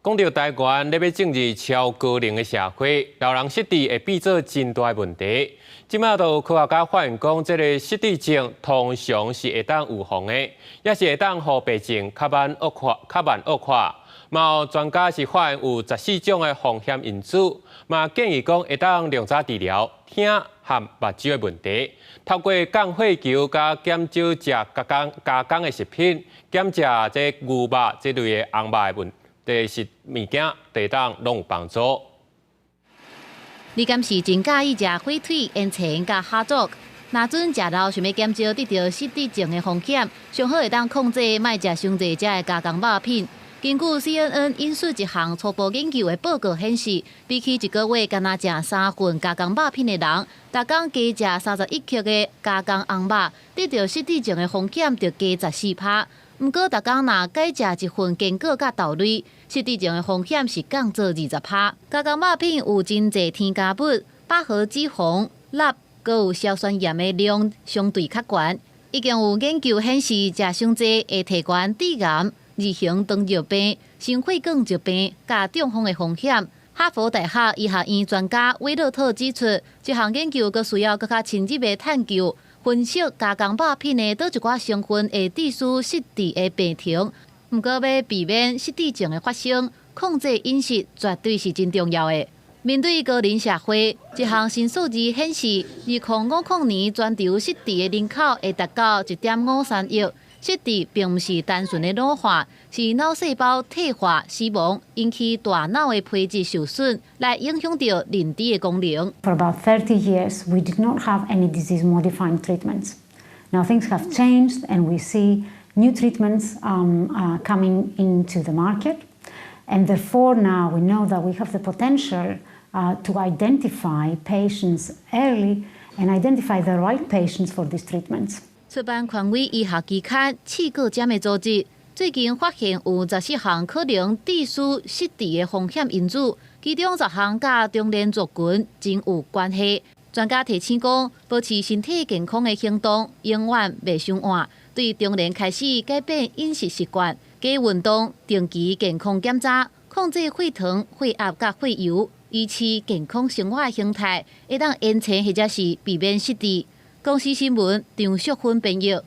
講到台灣咧欲進入超高齡的社會，老人失智會變做真大問題。這馬就有科學家發現講，這个失智症通常是會當預防的，也是會當予病情較慢惡化、較慢惡化。嘛有專家是發現有14種的風險因子，嘛建議講會當量早治療聽和目睭的問題，透過降血球佮減少食加工的食品，減食這牛肉這類的紅肉的問題食物件，會當攏有幫助。你敢是真佮意食火腿、煙腸佮蝦粥？若準食老想欲減少得著失智症的風險，上好會當控制莫食傷濟這个加工肉品。根據 CNN 引述一項初步研究的報告顯示，比起一个月干焦食三份加工肉品的人，逐工加食31克的加工紅肉，得著失智症的風險就加14趴。毋過，逐工若改食一份堅果佮豆類，失智症的風險是降做20趴。加工肉品有真濟添加物，飽和脂肪、鈉，閣有硝酸鹽的量相對較懸。已經有研究顯示，食傷濟會提懸致癌、2型糖尿病、心血管疾病佮中風的風險。哈佛大學醫學院專家威洛特指出，這項研究閣需要閣較深入的探究，分析加工肉品的佗一寡成分會致使失智的病程。毋過，欲避免失智症的發生，控制飲食絕對是真重要的。面對高齡社會，一項新數字顯示，2050年全球失智的人口會達到1.53億。失智並毋是單純的老化，是腦細胞退化、死亡，引起大腦的皮質受損，來影響著認知的功能。 For about 30 years, we did not have any disease-modifying treatments. Now things have changed, and we see new treatments coming into the market, and therefore now we know that we have the potential to identify patients early and identify the right patients for these treatments. 出版權威醫學期刊《刺胳針》的組織最近發現有14項可能致使失智的風險因子，其中10項佮中年族群真有關係。專家提醒講，保持身體健康的行動永遠袂傷晚。對中年開始改變飲食習慣、加運動、定期健康檢查、控制血糖、血壓佮血油，維持健康生活形態，會當延遲或者是避免失智。公視新聞張淑芬編譯。